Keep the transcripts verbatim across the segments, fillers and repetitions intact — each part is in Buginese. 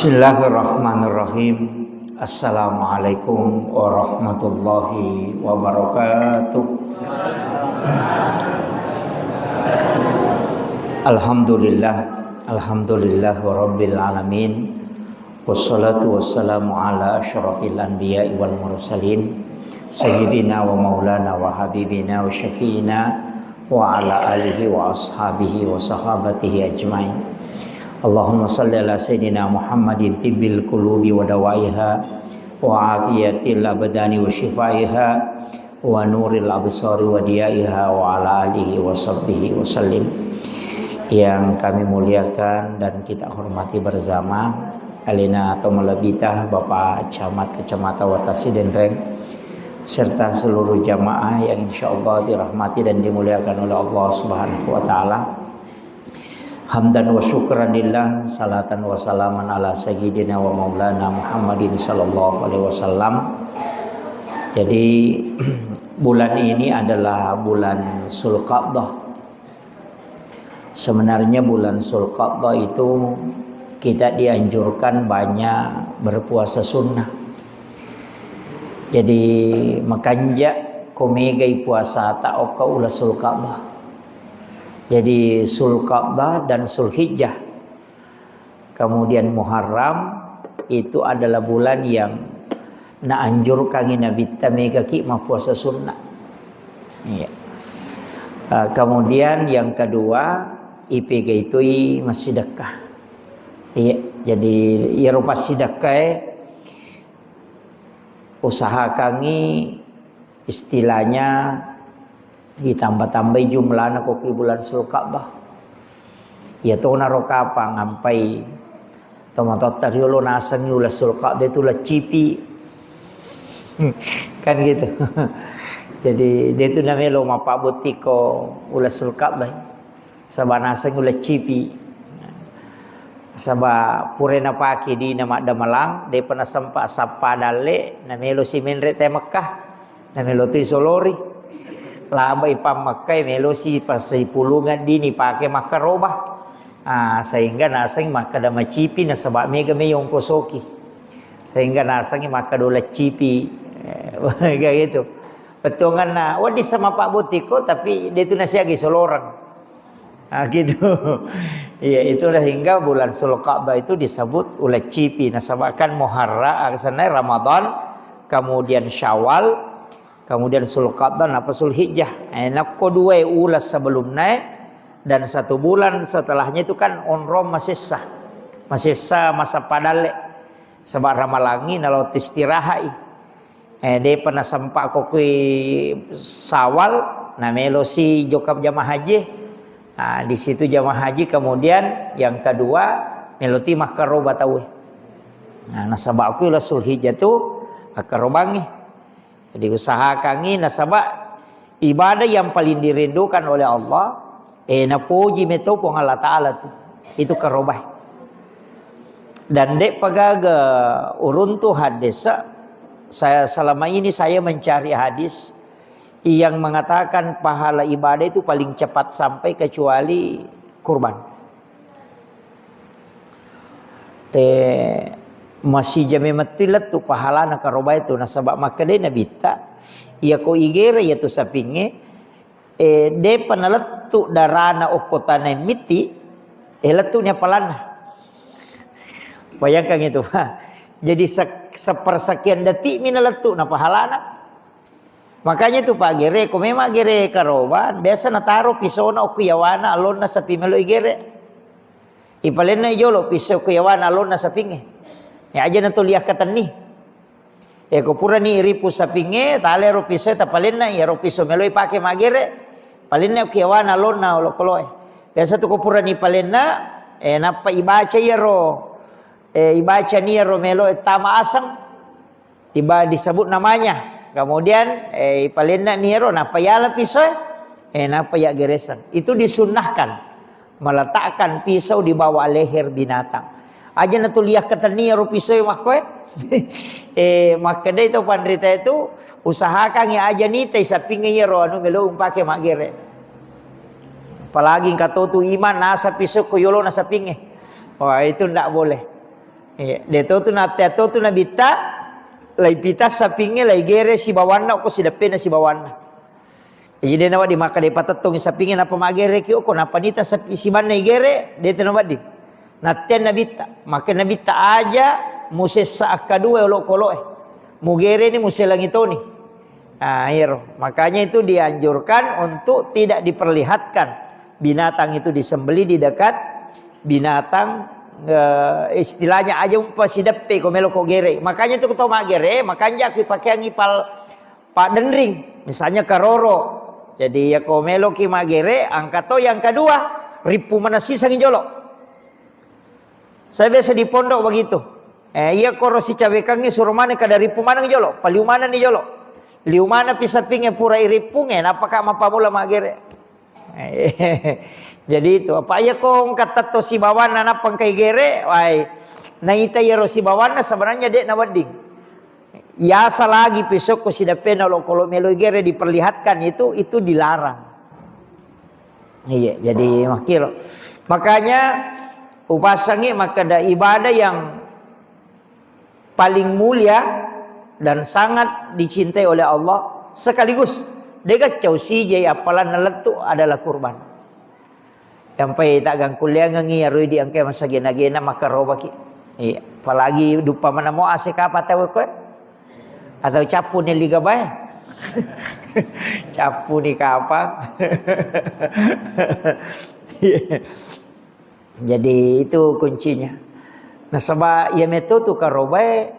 Bismillahirrahmanirrahim. Assalamualaikum warahmatullahi wabarakatuh. Alhamdulillah, alhamdulillah rabbil alamin. Wassalatu wassalamu ala asyrafil anbiya'i wal mursalin, sayyidina wa maulana wa habibina wa syafi'ina wa ala alihi wa ashabihi wa sahabatihi ajmain. Allahumma salli ala sayyidina Muhammadin tibbil qulubi wa dawaiha wa afiyatil abdani wa shifaiha wa nuril absari wa diyaiha wa ala alihi wa sahbihi wa sallim. Yang kami muliakan dan kita hormati bersama, alena to malebita Bapak Camat Kecamatan Watasi Denreng, serta seluruh jamaah yang insya Allah dirahmati dan dimuliakan oleh Allah Subhanahu wa Ta'ala. Hamdan wa syukran lillah, salatan wa salaman ala sayyidina wa maulana Muhammadin sallallahu alaihi wasallam. Jadi, bulan ini adalah bulan Sulqa'dah. Sebenarnya bulan Sulqa'dah itu kita dianjurkan banyak berpuasa sunnah. Jadi, makanja ko megai puasa ta okka ula Sulqa'dah. Jadi, Sulqa'dah dan Sulhijjah, kemudian Muharram, itu adalah bulan yang naanjurkangi Nabitta megaki mappuasa sunnah. Iya. Eh, kemudian yang kedua, ipega itui massidekka. Iya, jadi iyaro passidekkae usahakangi istilahnya ditambah-tambahi jumlahna ko ki bulan Sulka'bah. Iya tona ro kapang ampai tomatoatta riolo nasengi ula Sulka'bah itu leccipi. Kan gitu. Jadi, dia itu namanya lo mapabotiko ula Sulka'bah. Saba naseng leccipi. Saba pura napake dina maddamelang, depa nasempa sappa dalle, namelo si menre te Mekkah. Namelo tu isolori. Labai pa Mekkah, melo si pasipulungan dini pake makkaroba. Ah, sehingga naseng makkada macipi nasaba mega me yongkosoki. Sehingga nasengi makkada leccipi. Eh, kayak gitu. Pettonganna, wedding sama Pak Botiko, tapi dia itu nasiagi solorang. Nah, gitu. Iya, itulah hingga bulan Sulqa'dah itu disebut ulaccipi. Nasaba kan Muharram, ah, sana Ramadan, kemudian Syawal, kemudian Sulqa'dah, napa Sulhijjah. Eh, nakko dua ulas sebelumnya, eh, dan satu bulan setelahnya itu kan onrong masessa. Masessa masa padalle. Sebab ramalangi nalo istirahat. Eh, depa nasempa ko kui Sawal, namelo si jokap jamaah haji. Nah, di situ jamaah haji kemudian yang kedua melo ti makkaroba tauwe. Nah, nasaba kui la Sulhijjah tu makkarobangi. Jadi usahakangi nasaba ibadah yang paling dirindukan oleh Allah, eh, napoji meto Puang Allah Ta'ala tu. Itu karobai. Dan dek pagaga uruntu hadis, saya selama ini saya mencari hadis yang mengatakan pahala ibadah itu paling cepat sampai kecuali kurban. Eh, masih jame mati lettu pahalana karobai tu nasaba makkeda Nabitta, iya ko igere iya tu sapinge, eh, depa nalettu darana okko tanae mitti, eh, lettu ni apalanna. Bayangkan itu, Pak. Jadi se-, sepersekian detik mi nalettu na pahalana. Makanya itu Pak gere, ko memang gere karoban, biasa nataro pisona okko yawana alonna sapi melo igere. Ipalenna jolo piso okko yawana alonna sapinge. Ya aja na to liakkatenni. Ya ko purani ripu sapinge, tale ro piso tapalenna, ya ro piso melo ipake magere. Palenna okko yawana alonna olokoloe. Biasa tu ko purani palenna, eh, nappa ibaca iyaro, eh, ibaca ni iyaro melo tama aseng. Tiba disebut namanya. Kemudian, eh, ipalenna niro, napa yala pisoe, eh, napa ya geresang. Itu disunnahkan. Meletakkan pisau di bawah leher binatang. Aja na tuliah ketenia ro pisoe makkoe. Eh, makkeda itu panrita itu, usahakan ya aja nita isapinge ya ro anu melo umpake magere. Apalagi katotu iman nasa pisau ko yolo nasapinge. Wah, itu ndak boleh. Iya, de to tu na, de to tu nabitta, lai pita sapingnge, lai gere sibawanna, ko sideppena sibawanna. Jadi de nawedding makkeda patettongi sapingnge, napa magereki, ko napa nita sapi sibanna igere, de to nawedding. Natteang nabitta, maka nabitta aja musessa akkadua olokoloe. Mugereni muselangi toni. Nah, iyaro. Makanya itu dianjurkan untuk tidak diperlihatkan binatang itu disembelih di dekat binatang, eh, istilahnya aja umpasideppe ko melo ko gere. Makanya itu ko to maggere, makanja ki pakeangi pal, paddenring, misalnya karoro. Jadi ya ko melo ki maggere, angka to yang kedua, rippu maneng sisangi jolo. Saya biasa di pondok begitu. Eh, iya koro sicawekangngi suro maneng kada rippu maneng jolo, paliu maneng ni jolo. Liu maneng pi sapingnge pura irippungnge, napaka mappamula maggere. Jadi itu, apa iya ko engka tetto sibawanna nappa engka igere, wai. Naita iyaro sibawanna sebenarnya de nawedding. Yasa lagi pisokko sideppena olokolo melo igere diperlihatkan itu, itu dilarang. Iya, jadi makkiro. Makanya upasangi makkeda ibadah yang paling mulia dan sangat dicintai oleh Allah sekaligus dega cau sijai appalanna lettu adalah kurban. Sampai tak gangkulleangengi iyaro idi engka masagena-gena makarobaki. Iya, apalagi dupa manamo ase kapa tau ko. Atau cappu ni liga bae. Cappu ni kapang. Jadi itu kuncinya. Nasaba iya meto tu karobae,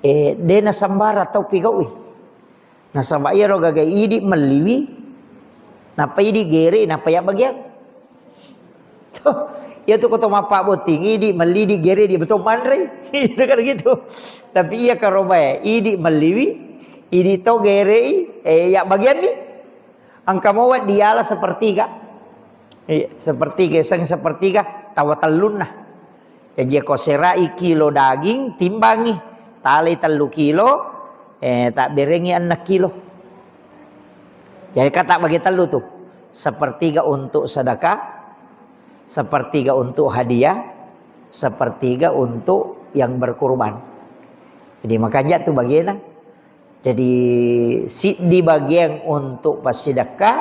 eh, de nasambara tau pigaui. Nasaba iyaro gaga idi melliwi, nappa idi gere, nappa ya bagian. Tuh, iya tu ko to mappabbotting, idi melli, idi gere, idi betul manre. Itu kan gitu. Tapi iya karobae, idi melliwi, idi to gerei, eh, ya bagian ni. Engka mo wedding diala sepertiga. Iya, sepertiga, seng sepertiga, tawa tellunna. Jaji ko serai kilo daging, timbangi. Talai tellu kilo, eh, tabberengi enneng kilo. Jadi kata bagi tellu tu. Sepertiga untuk sedekah, sepertiga untuk hadiah, sepertiga untuk yang berkurban. Jadi makanja tu bagena. Jadi, siddi bagian untuk passidekka,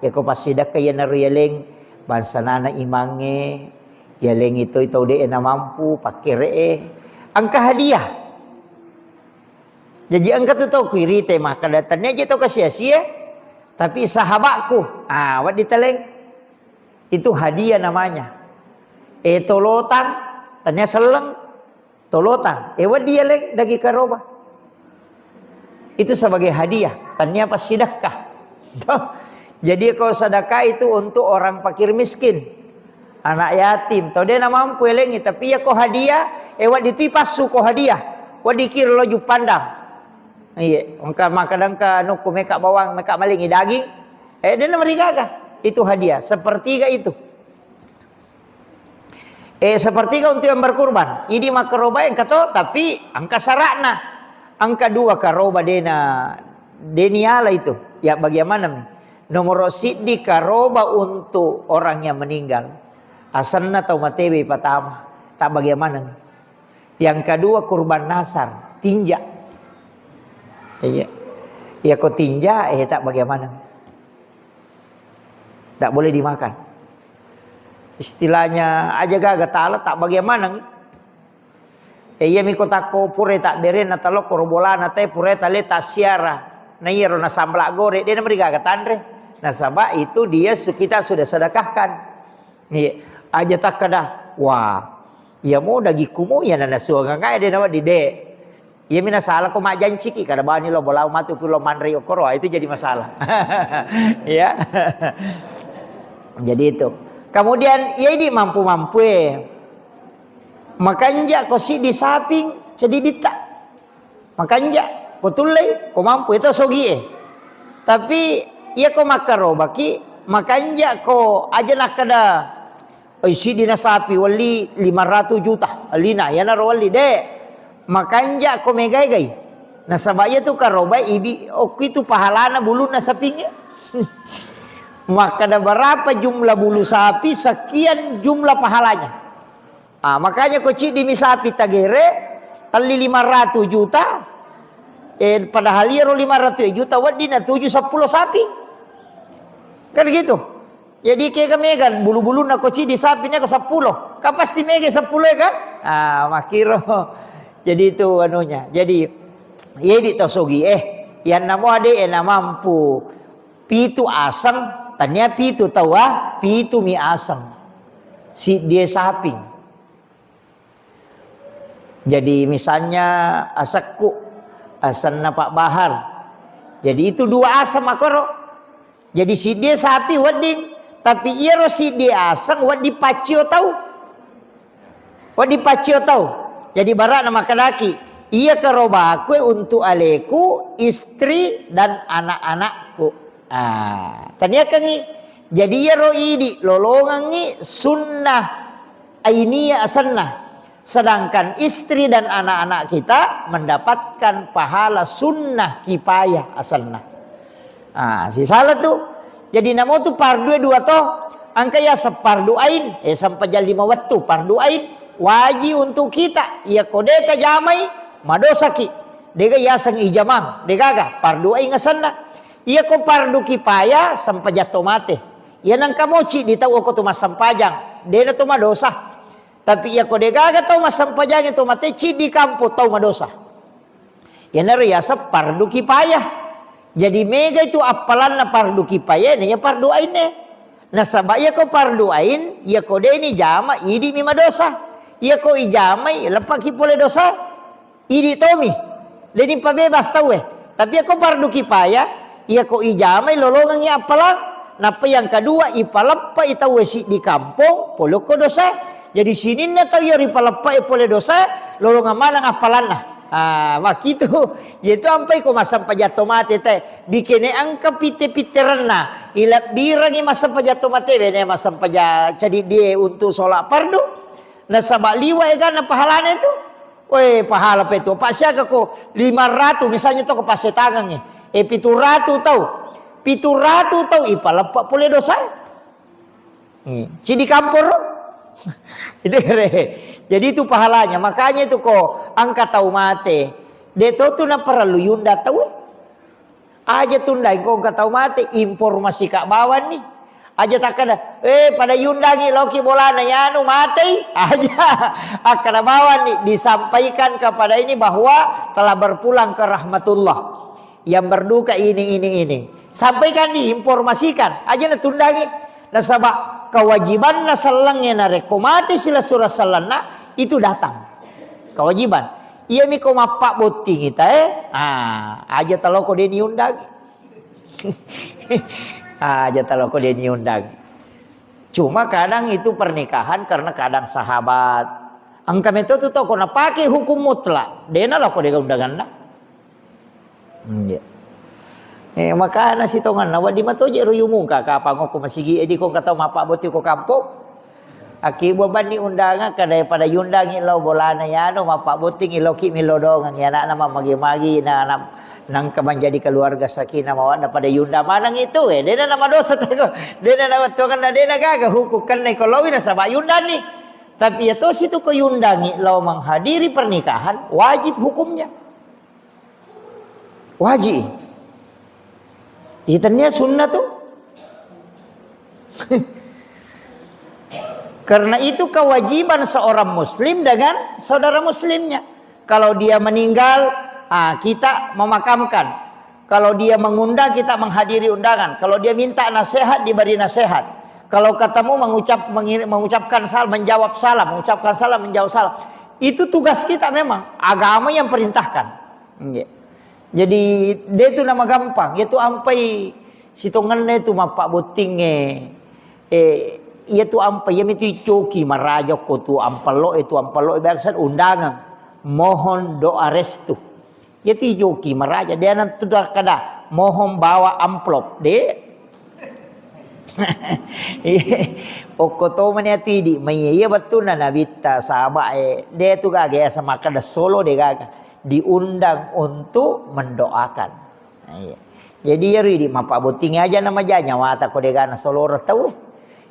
yako passidekka iyanaro yaleng bangsanana imangnge, yaleng itoi tau de'e namampu, pakkere'e, engka hadiah. Jaji engka tu tau kuirite makkeda, "Tania je tau kasi-asie, tapi sahabatku." Ah, wedding taleng. Itu hadiah namanya. Eh, tolotang, tania selleng, tolotang. Eh, wedding yaleng daging karoba. Itu sebagai hadiah, tania passidekka. Toh. Jadi, kalau sedekah itu untuk orang fakir miskin, anak yatim. Tau de namampu elengi, tapi ya ko hadiah, eh, wedding tu ipassu ko hadiah. Wedding kiro lo Juppandang. Iya, engka makkeda engka nukku meka bawang, meka malingi daging. Eh, de namarigaga. Itu hadiah, sepertiga itu. Eh, sepertiga untuk yang berkurban. Idi makkaroba engka to, tapi engka syaratna. Engka dua karoba dena, deniala itu. Ya, bagaimana mi? Nomor siddi karoba untuk orang yang meninggal. Asenna tau matewe patama. Tak bagaimana mi? Yang kedua kurban nasar, tinja. Iya. Iya ko tinja, eh, tak bagaimana? Tak boleh dimakan. Istilahnya aja gaga tala tak bagaimana. Eh, iya miko takko pura tak bere na talo koro bolana te pura tale tak siara. Na iyaro na sambala gore, de namarigaga tanre. Nasaba itu dia su-, kita sudah sedekahkan. Iya, aja takkada, "Wah, iya mo dagikku mo, iya nana suangang ae de nawa di de." Iya mina salah ko majjanciki, kada bani lo bolau matu pi lo manre okoro, itu jadi masalah. Ya. Jadi itu. Kemudian, iya idi mampu-mampu e. Makanja ko siddi saping, seddi ditta. Makanja ko tullei, ko mampu itu sogi e. Tapi, iya ko makkarobaki, makanja ko aja nakkada, "Oi, siddi na sapi welli lima ratus juta, wellina, iyanaro welli." De, makanja ko megai-gai. Nasaba iya tu karobai ibi, okki tu pahalana bulunna sapingnge. Makkada berapa jumlah bulu sapi, sekian jumlah pahalanya. Ah, makanya ko ciddi mi sapi tagere, telli lima ratus juta, eh, padahal iyaro lima ratus juta wedding natuju seppulo sapi. Kan gitu. Jadi kega mega bulu-bulunna ko ciddi sapi ne ko seppulo. Kan pasti mega seppulo ya kan? Ah, makkiro. Jadi itu anunya. Jadi iya di tosogi eh, yang namo ade eh na mampu pitu aseng, tania pitu tawa, pitu mi aseng. Siddie saping. Jadi misalnya asekku, asenna Pak Bahar. Jadi itu dua aseng makoro. Jadi siddie sapi wedding, tapi iyaro siddie aseng wedding paccio tau. Wedding paccio tau. Jadi bara'na makkedaki, iya kerobaku untuk aleku, istri dan anak-anakku. Ah, taniakengi. Jadi iyaro idi lolongengi sunnah ainiyah asenna. Sedangkan istri dan anak-anak kita mendapatkan pahala sunnah kifayah asenna. Ah, sisala tu. Jadi namo tu pardu e dua to. Engka yaseng pardu ain, eh, sempajang lima wettu, pardu ain. Wajib untuk kita. Iya ko de tajamai, madosaki. Dega yaseng ijamang, degaga pardu ain asenna. Iya ko pardu kifayah, sempajang to mate. Iya nengka moci di tau ko tu massempajang, dena to madosa. Tapi iya ko degaga tau massempajang to mate, ciddi kampong tau madosa. Iyanaro yaseng pardu kifayah. Jadi mega itu appalanna pardu kifayah, naiya pardu ain e. Nasaba iya ko pardu ain, iya ko deni jama, idi mi madosa. Iya ko ijamai, leppaki pole dosa. Idi tomi. Deni pabebas tauwe. Tapi iya ko pardu kifayah, iya ko ijamai lolongengi appalang. Nappa yang kedua, ipaleppai tauwe siddi kampong, polokko dosa. Jadi sininna tau iya ripaleppai pole dosa, lolongeng maneng appalanna. Ah, makkitu. Yaitu ampai ko massempajang to mate te. Bikene engka pitte-pitterenna. Ilebbirengi massempajang to mate, bene massempajang cadiddie untuk sholat fardu. Nasaba liwa eganna pahalana itu. Weh, pahala pe tu. Apa siaga ko lima ratus misalnya to ko passetangengi. Eh, pitu ratus tau. Pitu ratus tau ipaleppa pole dosa. Hmm. Cidi kamporo. Itu kere. Jadi itu pahalanya. Makanya itu ko engka tau mate. De to tu na perlu yunda tau. Aja tundai ko engka tau mate, informasi ka bawang ni. Aja takkada, eh, pada yundangi loki bolana yanu matei. Aja. Akkada bawang ni, disampaikan kepada ini bahwa telah berpulang ke rahmatullah. Yang berduka ini, ini, ini. Sampaikan, diinformasikan. Aja na tundangi. Nasaba kewajibanna sellengnge narekko mate silessureng sellenna, itu datang. Kewajiban. Iyami ko mappabbottingi tae, ah, aja taloko de niundangi. Aja taloko de niundangi. Cuma kadang itu pernikahan karena kadang sahabat. Engka meto tu toko napake hukum mutlak, de naloko de undanganna. Iya. Eh, makana sitonganna, wedding matoje ro yumungka, kapang okko masigi, eh, di ko engka tau mappabbotting ko kampong. Akkibo banni undangan, kada pada yundangi lao bolana yano, mappabbottingi loki milodongang, ya anakna mamagi-magi, na, na, nangka menjadi keluarga sakinah mawaddah pada yundang maneng itu, eh, dena nama dosa tego, dena nama tonganna, dena gaga hukum kenna ko lowi nasaba yundangi. Tapi ya tosi tu ko yundangi lao menghadiri pernikahan, wajib hukumnya. Wajib. Iya, tennia sunnah tu. Karena itu kewajiban seorang muslim dengan saudara muslimnya. Kalau dia meninggal, ah, kita memakamkan. Kalau dia mengundang, kita menghadiri undangan. Kalau dia minta nasihat, diberi nasihat. Kalau ketemu mengucap mengir- mengucapkan salam, menjawab salam, mengucapkan salam, menjawab salam. Itu tugas kita memang. Agama yang perintahkan. Nggih. Jadi, de tu nama gampang. Iya tu ampai sitongenna tu mappabbottingnge. Eh, iya tu ampai, iya mitu icoki maraja ko tu ampello, itu ampello biasa undangan. Mohon doa restu. Iya tu icoki maraja. Dia nanti tu kada mohon bawa amplop. De, Okko to mani ati idi mai iya wettunna nabitta sahabat e, de tu gaga ya sama kada solo de gaga diundang untuk mendoakan. Nah, iya. Jadi ya ridi mappabbotting aja na maja nyawata ko de gana solo tau.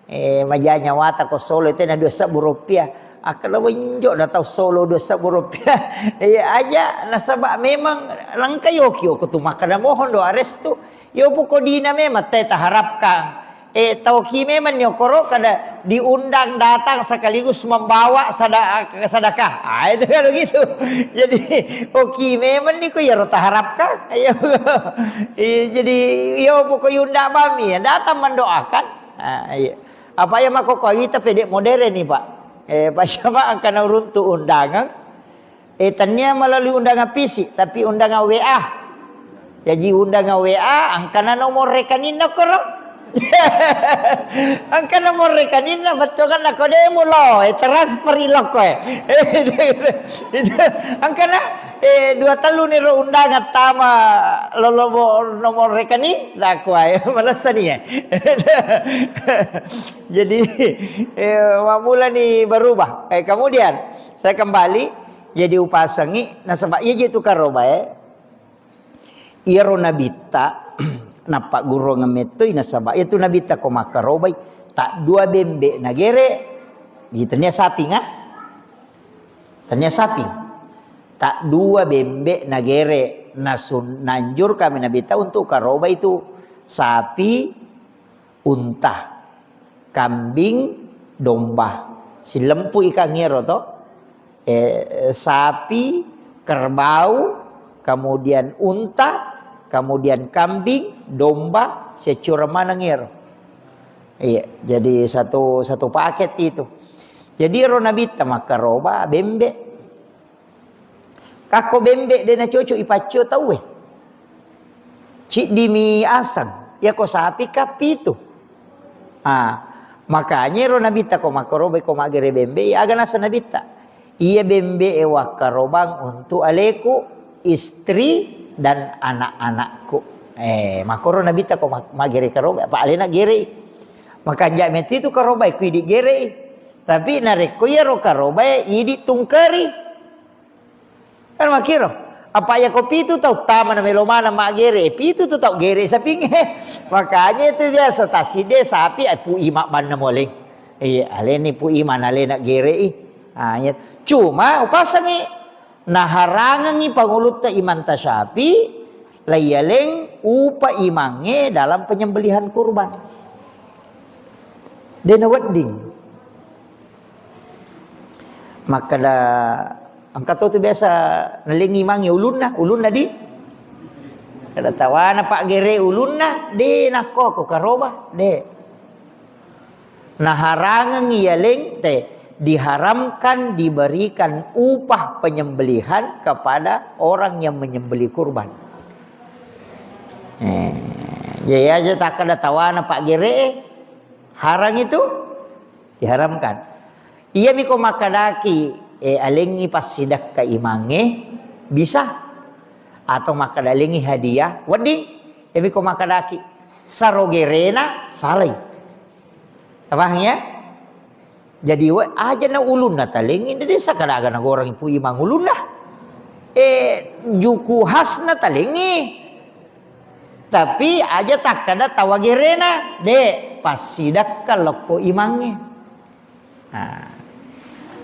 Eh, maja nyawata ko solo itu na dua sebbu rupiah. Akkeda wenjo da tau solo dua sebbu rupiah. Iya aja, nasaba memang langka yoki oko tu makkeda mohon doa restu. Yo poko dina memang te taharapkan. Eh, tau ki memang ni okoro kada diundang datang sekaligus membawa sada-, sedekah. Ah, itu kalau gitu. Jadi, oki memang ni ko yaro taharapkan. Ayo. Iya, jadi yo poko yunda mami ya datang mendoakan. Ah, iya. Apa ya mako kawita pede modern ni, Pak. Eh, Pak siapa akan uruntu undangan? Eh, tania melalui undangan fisik, tapi undangan W A. Jadi undangan W A, angkana nomor rekeninna koro. Angka nomor rekeninna, betul kan? Nako demo lo, eh, transfer iloko, eh. Itu, angkana, eh, dua telu niro undangan tama lo, lo, nomor rekening, dah kuai, malessa ni, eh. Jadi, eh, mamula ni berubah. Eh, kemudian, saya kembali, jadi upasangi, nasaba iya je tu karoba, eh. Iyaro nabitta, nappaggurungeng mettoi, nasaba iyatu nabitta ko makkarobai, taddua bembe nagere, di tania saping, ah? Tania saping. Taddua bembe nagere, nasun-, nanjur kami nabitta untuk karobai tu sapi, unta, kambing, domba. Sillempu ikang iyaro to. Eh, sapi, kerbau, kemudian unta, kemudian kambing, domba, siaccureng maneng iyaro. Iya, jadi satu, satu paket itu. Jadi ero nabitta makkaroba bembe. Kakko bembe de nacocok ipaccio tauwe. Ciddimi asang, iyako sapi ka pitu. Ah, makanya ero nabitta ko makkaroba ko maggere bembe, aga naseng nabitta. Iya bembe e wakkarobang untuk aleku, istri dan anak-anakku. Eh, makkoro nabitta ko ma-, maggere karoba, apa alena gerei. Makanja metti tu karoba ku idi gerei. Tapi narekko iyaro karobae idi tungkeri. Kan makkiro. Apa iya ko pitu tau tama na melo maneng maggere, eh, pitu tu tau gere sapingnge. Makanya itu biasa taside sapi, eh, pui mabbanna moleng. Iya, aleni pui mana alena gerei. Ah, iya. Cuma upasangi naharangengi pangulutta Imam Tasyafi, laiyaleng upa imangnge dalam penyembelihan kurban. De nawedding. Makkeda, engka to tu biasa nalengi imangnge ulunna, ulunna di. Kada tawana paggere ulunna, de nakko ko karoba, de. Naharangengi yaleng te, diharamkan diberikan upah penyembelihan kepada orang yang menyembelih kurban. Eh, jadi aja takkeda tawana paggere, harang itu diharamkan. Iyami ko makkedaki, eh, alengngi passidakka imangnge, bisa. Atau makkeda alengngi hadiah, wedding. Iyami ko makkedaki, saro gerena, salai. Paham ya? Jadi, we-, aja na ulunna talengngi, de sakadaga nagoreng pu imang ulunna. Eh, juku khasna talengngi. Tapi aja takkeda tawa gerena, de, passidakka lokko imangnge. Nah.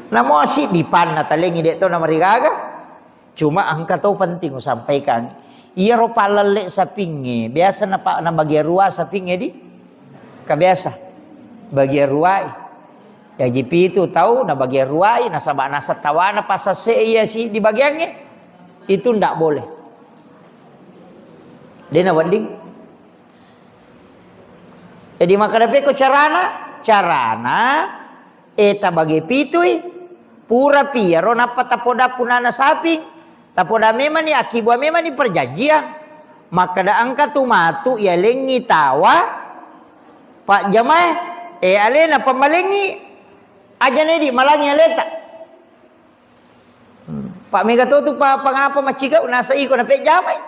Namo siddi panna talengngi de to namarigaga. Cuma engka to penting usampaikan. Iyaro pallelle sapingnge, biasa napa-, nabagiang rua sapingnge di? Ka biasa. Bagiang ruai. Jaji pitu tau nabagiang ruai, nasaba naseng tawana passasse iya si dibagiangnge. Itu ndak boleh. De nawedding. Jadi makkeda pekko carana, carana, eh, tabage pitui, purapi iyaro nappa tapoda punana saping, tapoda memani, akkibua memani perjanjian. Makkeda engka tu matu yalengngi tawa, pajjamae, eh, alena pammalengngi, aja nedi malangi aleta. Hmm. Pak mega to tu pa-, pangapa maccigau nasa iko napejjamai.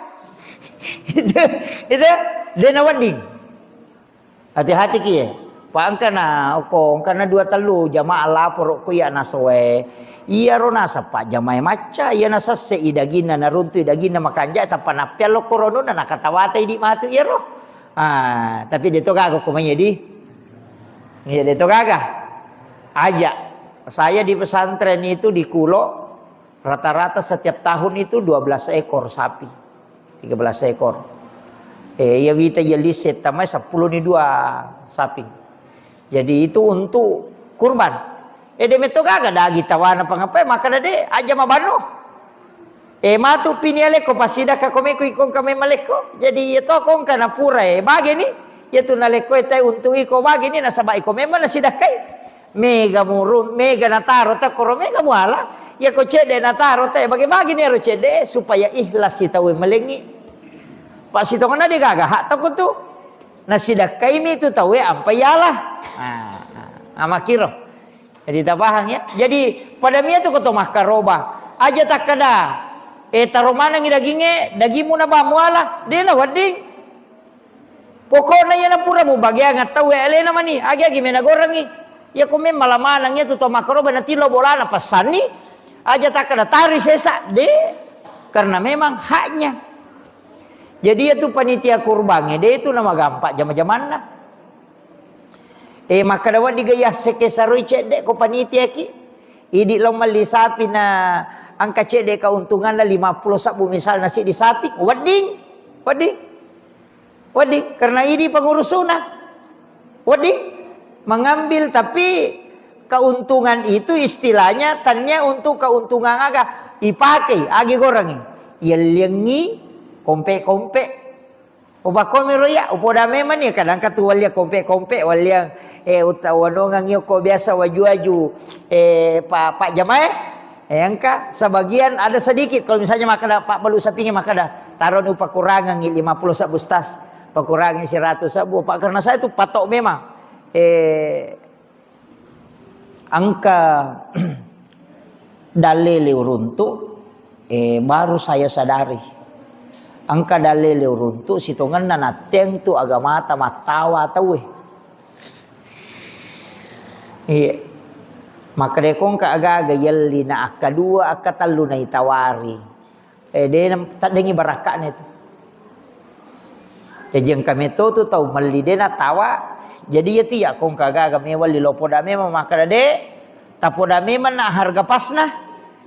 Itu, itu, de nawedding. Hati-hati ki, eh. Pak engkana, oko, engkana dua tellu jamaah laporo ko iya nasoe. Iyaro naseng pajjamae macca, iya nasesse i daginna, naruntu i daginna makanja, tappa nappiallo korononna nakatawata idi matu iyaro. Ah, tapi de to gaga ko mai di. Iya, de to gaga. Aja. Saya di pesantren itu di Kulo, rata-rata setiap tahun itu dua belas ekor sapi. Tiga belas ekor. Eh, iya wita iya lise tamai sepuluh ni dua sapi. Jadi itu untuk kurban. Eh, de metto gaga dagi tawana pangapai, maka de aja mabanno. Eh, matu pini alekko pasidakka ko meko ikongka memang lekko. Jadi iya to kongka napura, eh, bageni. Iya tu nalekko, eh, tai untuk iko bageni nasaba iko memang nasidakkai. Mega murun, mega nataro takkoro, mega muala. Iya ko cedde nataro te, bage-bage ni ero cedde, supaya ikhlas si tauwe malengi. Pak sitongenna de gaga hak toko tu. Nasidakkaimi tu tauwe ampa yala. Ah, ah, ah, makiro. Jadi tapahang ya. Jadi pada mia tu koto makkaroba. Aja takkada, eh, taro manengi dagingnge, dagingmu naba muala. De na wedding. Pokokna iyana pura mubageang tauwe alena mani, agi-agi mena gorengi. Iya ko memang lamanang iya tu to makkaroba natilo bolana passanni, aja takkada tari sesa, de, karena memang haknya. Jadi iya tu panitia kurbangnge, de tu namagampa jama-jamanna. Eh, makkada wedding ga yasseke saroi cedde ko panitia ki. Idi lo melli sapi na engka cedde keuntunganna lima puluh sabbu misalna siddi sapi, wedding, wedding. Wedding, karena idi pengurusuna. Wedding, mengambil, tapi keuntungan itu istilahnya tania untuk keuntungan aga, ipakai, agi gorengi. Yelliangi, kompe-kompe. Upakomiro ya, upoda memang ni, kadang katu walliang kompe-kompe, walliang, eh, uta-, wanongang iyo ko biasa waju-waju, eh, pa-, pak jamae. Eh, engka sebagian ada sedikit. Kalau misalnya makkada, "Pak, balu sapingi," makkada, "Taroni upakurangangi lima puluh sabbu stas, pakurangi seratus sabbu, Pak." Karena saya itu patok memang. Eh, engka dalele uruntu, eh, baru saya sadari. Engka dalele uruntu, sitongenna natteng tu agamata mattawa tauwe. Iya. Makkeda ko engka aga-aga yelli na akkadua, akkatellu naitawari. Eh, de na taddengi barakka'na itu. Jaji engka meto tu tau melli de natawa. Jadi iya tu iya ko engka aga-aga mewalli lo poda memang makkeda de, tapoda memang na harga pasna.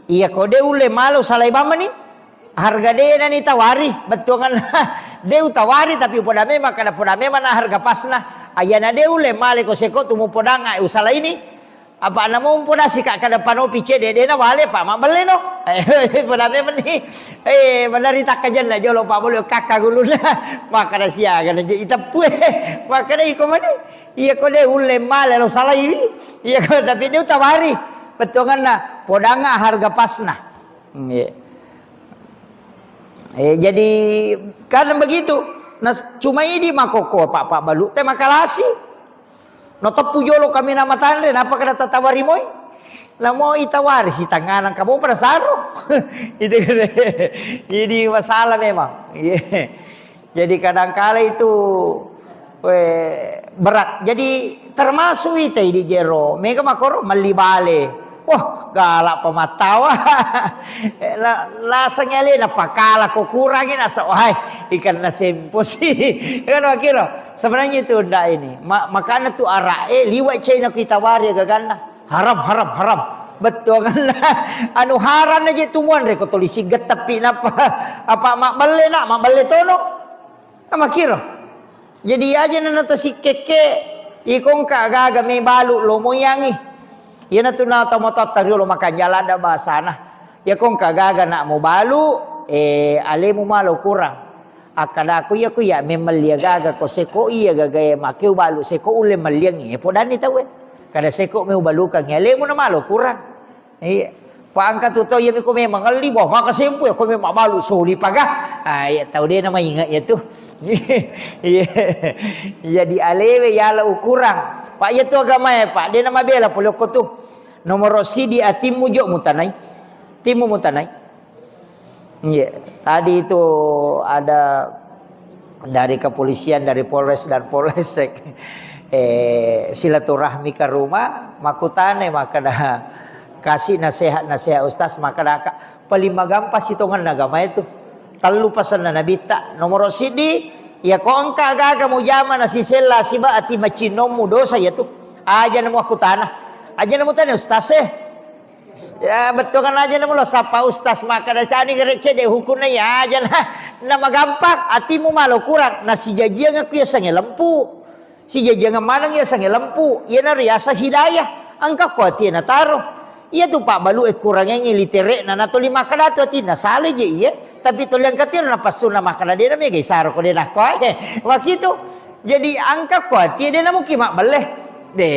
Iya ko de ulle malo salai bamani. Harga de nani tawari, bettuanganna de utawari, tapi poda memang kada poda memang na harga pasna. Ayana de ulle male ko seko tu mupodanga usala ini. Apa namo mupodasi ka kada panopi cede de na wale pa mabbelle no. Poda memang ni. Eh, manari takkajenna jolo pa bolo kakka guluna. Makkada siaga na je itappue. Makkada iko mani. Iya ko de ulle male lo salai. Iya ko tapi de utawari. Bettuanganna podanga harga pasna. Iya. Eh, jadi kadang begitu. Nah, cuma idi makoko pak, pak balu te makalasi. No teppu jolo kami nama tanre, napa kada tatawari moi? Namo itawari si tanganang kamu pada saro. Itu kan. Ini masalah memang. Iya. Jadi kadangkala itu, we, berat. Jadi termasuk ita di jero, mega makoro melli bale. Wah, galak pamattawa. La-, laseng ale na pakala ko kurangi nasa, wahai, ikan na sempo sih. Kan wakiro. Sebenarnya itu ndak ini. Ma-, makanya tu arak, eh, liwat China kita wari gaganna. Haram, haram, haram. Betul kan? Anu haram aja tumuan reko tolisi gettepi napa. Apa mak belle nak, mak belle tono. Amakiro. Jadi aja nana to sikkekke, iko engka gaga me balu lo moyangi. Iyana tu na to mototta riolo makanjala ada bahasana. Iyako engka gaga nak mo balu, eh, alemu malo kurang. Akkadaku iya ku iya memang lia gaga ko seko iya gaga e makeu balu seko ulle melliangi. Eh, podani tauwe. Kada seko me ubalukang alemu na malo kurang. Iya. Pangka tu tau iya miko memang ngelli, wah, maka sempu ya, ko memang balu soli paga. Ah, iya, tau de nama ingat ya tu. Iya. Jadi alewe yala ukurang. Pak, iya tu agama ya, Pak. De nama bela pole ko tu. Nomor sidi atimmu jo mutanai. Timmu mutanai. Iya. Tadi itu ada dari kepolisian, dari Polres dan Polsek, eh, silaturahmi ke rumah, makutane, makada kasih nasihat-nasihat Ustaz, makada ka-, paling magampa sitongan agama itu. Tellu pasanna Nabitta. Nomor sidi, ya ko engka gaga mujama nasisella siba ati macinommu dosa ya tu. Aja nemu aku tanah. Aja namu tanya ustaz e. Ya, betul kan aja namu lo sapa ustaz makkeda cani gere cede hukunna ya aja na, na magampang atimu malo kurang nasijajiang aku ya sange lempu. Sijajiang maneng ya sange lempu. Iya na riasa hidayah. Engka ko ati na taro. Iya tu pabbalu e kurangengi literekna na toli makkeda tu atinna sale je iya. Tapi toli angkatiro na passunna makkeda de na mega isaro ko de na ko ae. Wakitu. Jadi engka ko ati de na muki mabbelle. De.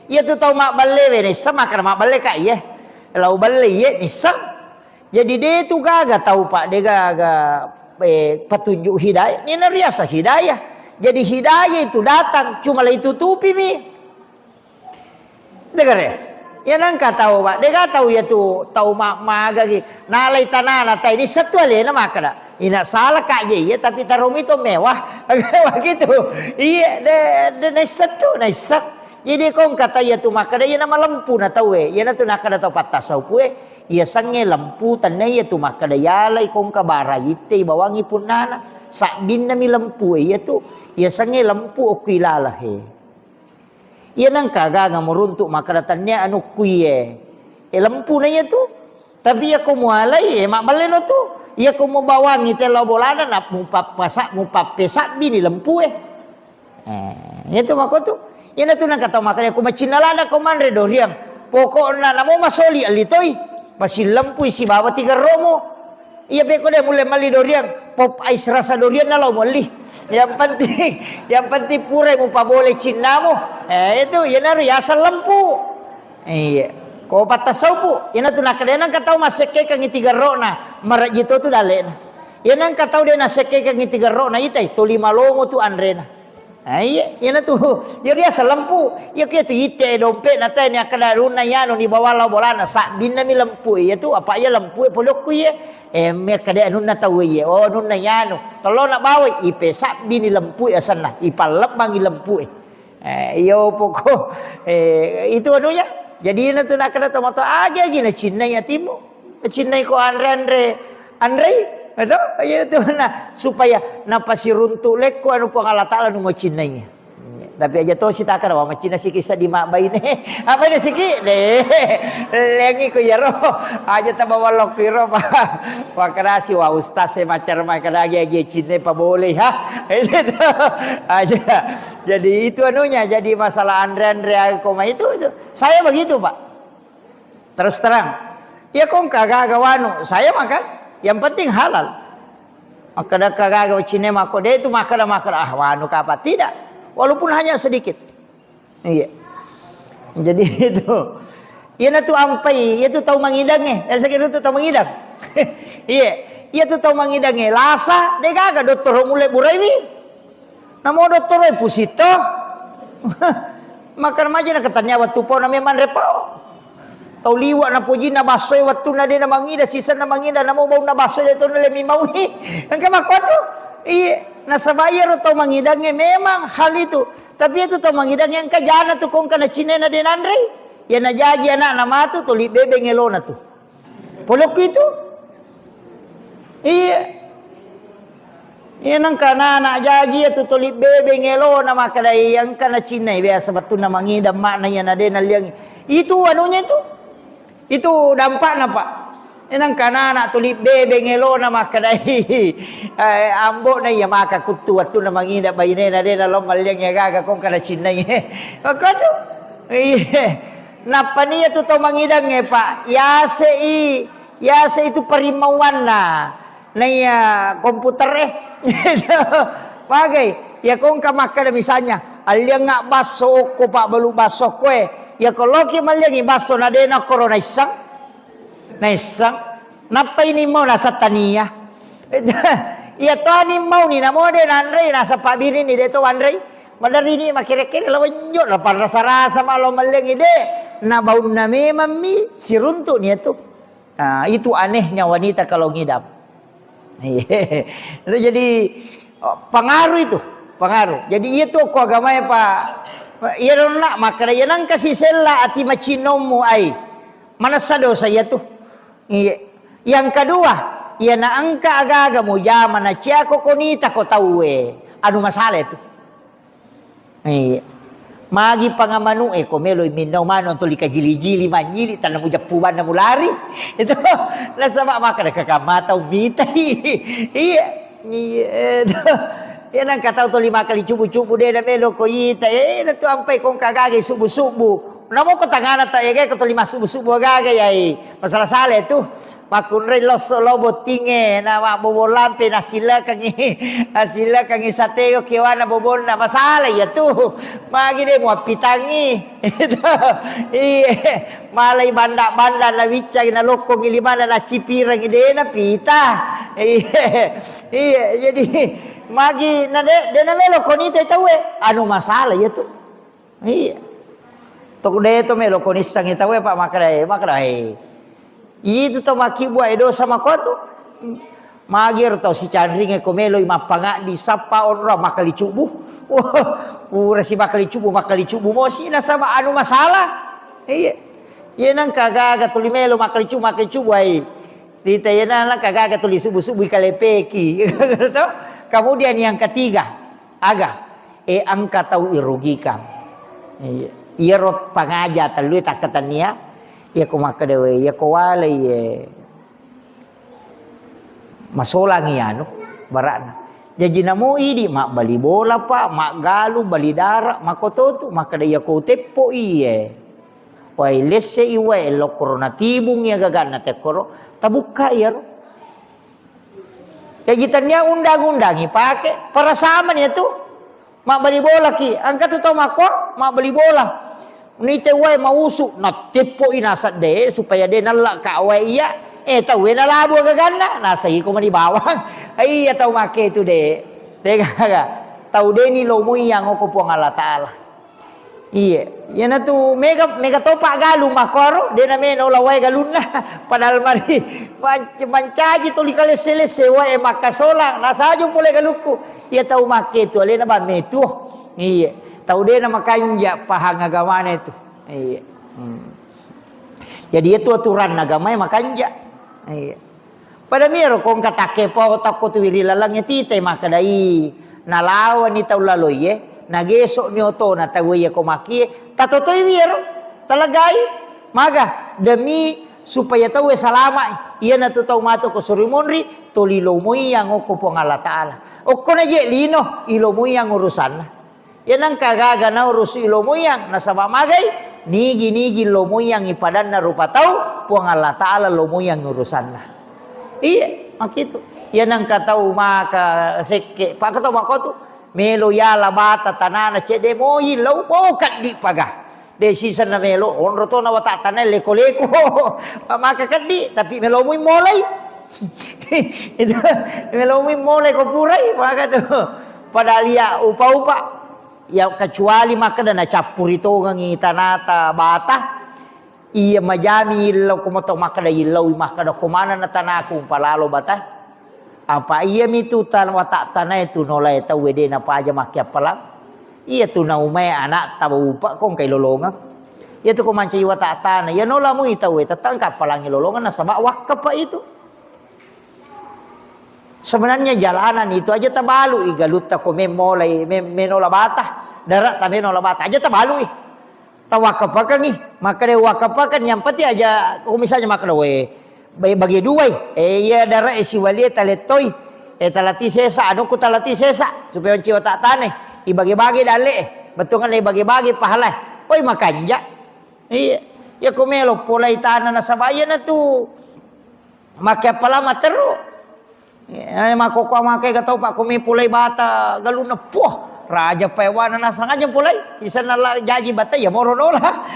Iya tu tau mabbelle we nisseng makkeda mabbelle ka iye. Lau belle iye nisseng. Jadi de tu gaga tau pak de gaga eh, petunjuk hidayah. Ni na riasa hidayah. Jadi hidayah itu datang cuma lai tutupi mi. Degare. Ya nangka tau pak de ga tau ya tu tau ma magagi. Nalai tanana tai nisseng tu alena makkeda. Ina salah kak je iya tapi taromi to mewah. Begitu. Iya de de nisseng tu nisseng. Jadi kong kata iya tu makkeda iya na malempu na tau e. Iya na tu nakkeda tau pattasaupu e. Iya sange lempu tenna iya tu makkeda yalai kongka bara itte bawangi punnana. Sabbinna mi lempu e iya tu. Iya sange lempu okku ilala he. Iya nangka gaga muruntuk makkeda tennia anu kuiye. E lempu na iya tu. Tapi iya ko mualai e mabbelle no tu. Iya ko mubawangi telo bolana na mupappasa mupappesabbi ni lempu e. Eh, itu mako tu. Ina tu nangka tau makkeda ko macinna lada ko manre doriang. Pokokna namo masoli alli toi. Masillempui sibawa tiga romo. Iya peko de mulle malli doriang. Pop ice rasa doriang na lao mualli. Yang penting, yang penting pura mupabole cinnamu. Eh, itu iya naru yaseng lempu. Iya. Ko pattasaupu, ina tu nakkeda nangka tau massekkekangi tiga rokna, marajji to tu dalekna. Iya nangka tau de nasekkekangi tiga rokna itai, toli malongo tu anrena. Ah, iya, iyana tu, iya riaseng lempu. Iya kiya tu ite dompetna te ni akkeda anunna iyanu ni bawang lao bolana, sabbinna mi lempu iya tu, apa iya lempu e polokku iya. Eh, mi akkeda anunna tau iya. Oh, anunna iyanu. Tellona bawai, ipe sabbini lempu e asenna, ipallebbangi lempu e. Eh, iyo poko, eh, itu anunya. Jadi iyana tu nakkeda tomatoa, agi-agi nacinnai atimu. Nacinnai ko anre-anre, anrei, betul? Iya itu nah, supaya napasiruntu lekko anu Puang Allah Taala nu macinnai. Tapi aja to sitaka wa macinna siki seddi mabbaine. Apa ini siki? Deh. Lengi ku yaro. Aja tabawa lokku iro, Pak. Wa kerasi wa ustaz saya macar mai kada agi-agi cinne pa boleh ha. Itu tuh. Aja. Jadi itu anunya, jadi masalah anre-anre aku mah itu, itu. Saya begitu, Pak. Terus terang. Iya ko engka gaga wanu, saya makan. Yang penting halal. Makkeda gaga cinne mako de itu makkeda makkeda ah wanu kapa tidak. Walaupun hanya sedikit. Iya. Jadi itu. Iyana tu ampai, iya tu tau mangidang eh. Yang sakit tu tau mangidang. Iya. Iya tu tau mangidang eh. Lasa, de gaga dottoro mulle buraiwi. Namo dottoro e pusitto. Makan maja na katanya wattu pau na memang repau. Tau liwa na pojinna basso e wattunna de na mangida, sisenna mangida, namo baunna basso e de tona le mimauni. Engka makkuatu. Iya, nasaba iyaro tau mangidangnge memang hal itu. Tapi itu tau mangidangnge engka jana tu kongka na cinena de nanrei. Iya na jaji anakna matu toli bebeng elona tu. Polokku itu. Iya. Iya nengka anak-anak jaji itu toli bebeng elona makkeda iya engka na cinna biasa bettunna mangidang makna iya na de nalliangi. Itu anunya itu. Itu dampakna, Pak. Enang kanana tuli bebeng elona makkedai, eh, ambo'na iya maka kuttu wettunna mangida bainena de nalo malliang iya gaga kong kada cinnai. Makkotu. Iya. Nappa nia tu tau mangidangnge, Pak. Yase i, yase itu parimauanna. Naiya komputer e. Magai, iya kongka makkeda misalnya, alliangnga basso okko, pabbalu basso okko e. Iya ko loki malliangi basso na de nakkoro naisseng. Naisseng. Nappa ini mau naseng tania. Iya to ani mau ni namo de nanrei naseng pabbirini de to wanrei. Maderri ni makkere-kere lao wenjo na parrasa-rasa ma lao malliangi de. Na baunna memang mi siruntu ni tu. Nah, itu anehnya wanita kalau ngidam. Itu jadi, oh, pengaruh itu, pengaruh. Jadi iya tu ko agamae, Pak. Iya donna makkeda iya nangka sisella ati macinnommu ai. Manessa dosa iya tu. Iya. Yang kedua, iya na engka aga-aga mujama na ciako konita ko tauwe. Anu masalah itu. Iya. Magi pangamanu'e ko meloi minnau manu tuli kajili-jili manjili tanna mujeppu banna mulari. Itu nasaba makkeda kakamma tau mitai. Iya. Iya. Iya nangka tau tuli makkali cubu-cubu de na melo ko ita. Eh, na tu ampai kong kagaga subu-subu. Namo ko tangana ta ege ko tuli masubu-subu gaga yai. Masalah sale tu. Makkunrai losso lo bottingnge, na mabbobo lampe, nasilekangi, nasilekangi sateo kewana bobonna, masala iya tu. Magi de muappitangi. Iye, malai banda-banda na wiccangi, na lokkongi limana, na cipirangi, de na pita. Iye, iye, jadi magi na de, de na melo koni te tauwe, anu masala iya tu. Iya. Tok de to melo ko nissangi tauwe, Pak, makkedai, makkedai. Itu to makkibua e dosa makotu. Magi ero tau sicanringe ko meloi mappangaddi sappa onro makkali cubu. Wah, pura si makkali cubu, makkali cubu mosi nasaba anu masalah. Iya. Iya nangka gaga tuli melo makkali cubu, makkali cubu ai. Tita iya nangka gaga tuli subu-subu ikalepeki. To? Kemudian yang ketiga, Aga, e engka tau irugikan. Iya. Iyaro pangaja tellue takkatennia, iya ko makkeda we, iya ko walai, e, masolangi anu, bara'na. Jaji namo idi mabbali bola, Pak, maggalu, bali dara, makototu, makkeda iya ko teppo iye. Wai lesse i wae lokkoro natibung iya gaganna tekkoro, tabukka iyaro. Jaji tennia undang-undang ipake, parasamani iyatu. Mabbali bolaki, engka tu tau makko, mabbali bola. Nite wae mausu, natteppo i nasadde supaya de nalla ka wae iya. Eh, tau e nalabu gaganna, nasa iko mani bawang. Iya tau make tu de. De gaga. Tau de ni lomoi yang oko Puang Allah Taala. Iya, iyanatu mega, mega topa galung makkoro, de na mena ola wae galunna. Padahal mari manc-, mancaji tuli kalesse-lesse wae makkasolang, nasajo pole galukku. Iya tau makke tu alena bang metuo. Iya, tau de na makanja pahang agamana itu. Iya. Hmm. Jadi itu aturan agama makanja. Iya. Pada miro ko engka takke pao takko tu wiri lalangnge tite makkedai, nalawani tau laloie, nagesokni otona tau iya ko makie, tatotoi wiro, talagai, maga, demi supaya tau e salama, iyanatu tau matu ko suri monri, toli lomoi yang oko Puang Allah Taala. Okko na je lino, ilomoi yang urusanna. Iya nengka gaga naurusi lomoyang, nasaba magai, nigi-nigi lomoyang ipadanna rupa tau, Puang Allah Taala lomoyang urusanna. Iya, makkitu. Iya nengka tau maka sekke, paka tau makotu, melo yala bata tanana cedde moi lau bau kaddi paga. De sisenna melo, onro tona wata tanai leko-leko. Maka kaddi, tapi melo mui molai. Itu, melo mui molai ko purai, maka tu. Padahal iya upa-upa. Ya, kecuali makkeda nacappuri tongengi tanata bata, iya majami illau, ko moto makkeda illaui, makkeda ko manenna tanaku umpalalo bata. Apa iya mitu tan-, watak tanae tu nolae tauwe de napaja makkiappalang. Iya tu naumae anak taba upa ko engkai lolongeng. Iya tu ko mancaji watak tana, iya nola mui tauwe, tetang kappalangi lolongeng nasaba wakkapa itu. Sebenarnya jalanan itu aja tabalu i galutta ko memolai, mem-, menola bata, darat ta menola bata aja tabalu i. Tawakkapakengi, makkeda wakkapakeng yang penting aja ko misalnya makkeda we, ba-, bagi dua i. Eh, iya darat e siwalie talettoi. Eh, talati sesa, anukku talati sesa, supaya manciwa tak tane. Ibage-bage dalle e, bettuanna ibage-bage pahalae. Oi makanja. Iya. Iya ko melo polai tana nasaba iya natu. Make appalang matteru. Eh, makkokkoe make ga tau pakko mepolai bata galunna. Puh, raja paewana nasang aja polai. Sisenna la jaji bata iya moro nola.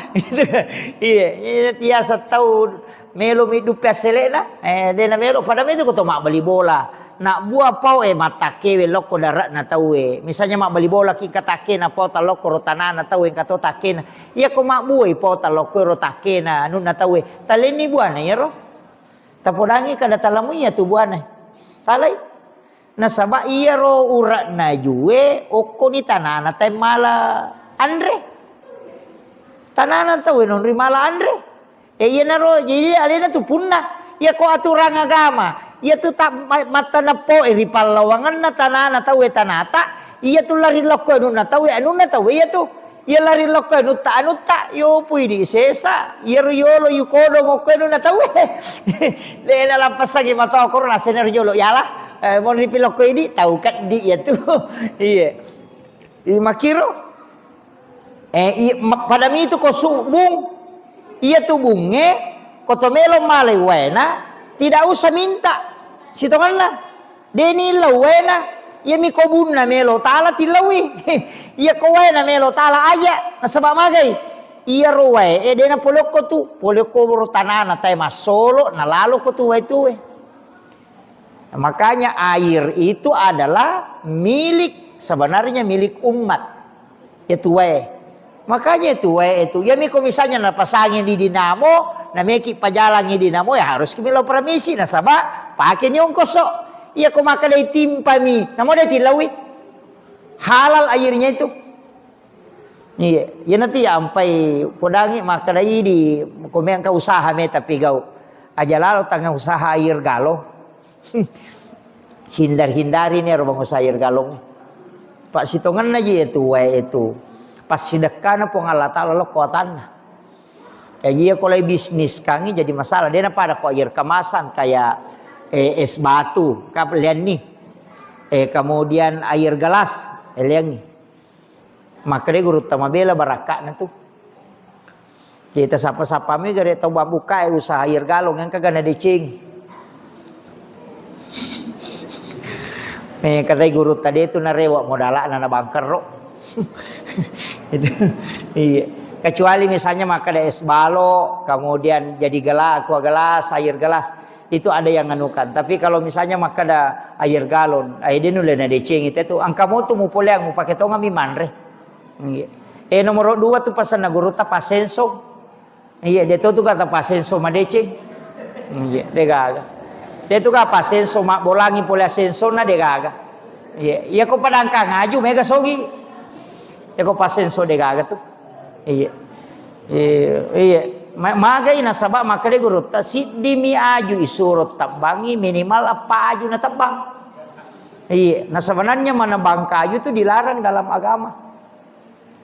Iya, iya tiasa tau melo mi duppe asselena. Eh, dena melo pada metu ko to mabbali bola. Nak bua pau e mattakkewe lokko dare'na tauwe. Misalnya mabbali bola ki katakkena pau talokko ro tanana tauwe engka to takkena. Iya ko mabbuai pau talokko ro takkena anunna tauwe. Talenni buana iyaro. Tapodangi kada talamui iya tu buana. Talai. Nasaba iyaro ure'na jue okkoni tanana tae mala anre. Tanana tauwe nonri mala anre. E iyanaro jadi alena tu punna. Iya ko aturang agama, iya tu ta-, ma-, mattaneppo e ri pallawangenna tanana tauwe tanata, iya tu lari lokko anunna tauwe, anunna tauwe iya tu. Iya lari lokko anutta-anutta, yopu idi sesa, iyaro yolo yukodong okko anu na tau. De' nalappessangi matoa koro nasena ri jolo yala. Eh, monri pi lokko idi, tau keddi iya tu. Iya. I makkiro. Eh, i-, ma-, pada mitu ko subung. Iya tu bunge, ko to melo malai waena, tidak usah minta. Sitonganna. Deni lau waena, iya mi ko bunna melo tala tilaui. Iya ko waena melo tala aja, nasaba magai. Iya ro wae, eh, dena polokko tu, polokko ro tanana tae massolo, nalalo ko tu wae tuwe. Makanya air itu adalah milik, sebenarnya milik umat. Ya tuwae. Makanya tuwae itu, ya miko misalnya napasangi di dinamo, nameki pajalangi dinamo, ya harus ki melo permisi, nasaba pake ni ongkoso. Iya ko makkeda timpami, namo de tilaui. Halal airnya itu. Iya, iya nanti ya ampai podangi makkeda idi, ko mengka usaha me tapi gau. Aja lalo tanga usaha air galon. Hindar-hindari ni ero bangusa air galon. Pak sitongenna ji itu wae itu. Pas sidekkana Puang Allah Taala lo kuatanna. Ya iya ko lai bisnis kangi jadi masalah. Dia pada ko air kemasan kayak, eh, es batu, kap lianni. Eh, kemudian air gelas, eh, lianni. Makkeda gurutta mabela barakka'na tu. Jadi tasappa-sappami gare tau mabbukae usaha air galon engka gana deceng. Eh, katai gurutta de tu narewa modala'na na bangkerro. Itu. Iya. Kecuali misalnya makkeda es balok, kemudian jadi gelas, aqua gelas, air gelas. Itu ada yang anukan. Tapi kalau misalnya makkeda air galon, air de nulle na deceng itu tu. Engka motu mupoleang mupake tongami manre. Iya. Eh, nomor dua tu pasenna gurutta pasenso. Iya, de to tu kata pasenso madeceng. Iya, de gaga. De tu ka pasenso mabbolangi pole asensona de gaga. Iya, iya ko padangkang aju mega sogi. Iya ko pasenso de gaga tu. Iya. Iya, iya. Ma-, magai nasaba makkeda gurutta, siddimi aju isuro tabbangi, minimal eppa aju na tabbang. Iya, nah sebenarnya menebang kayu itu dilarang dalam agama.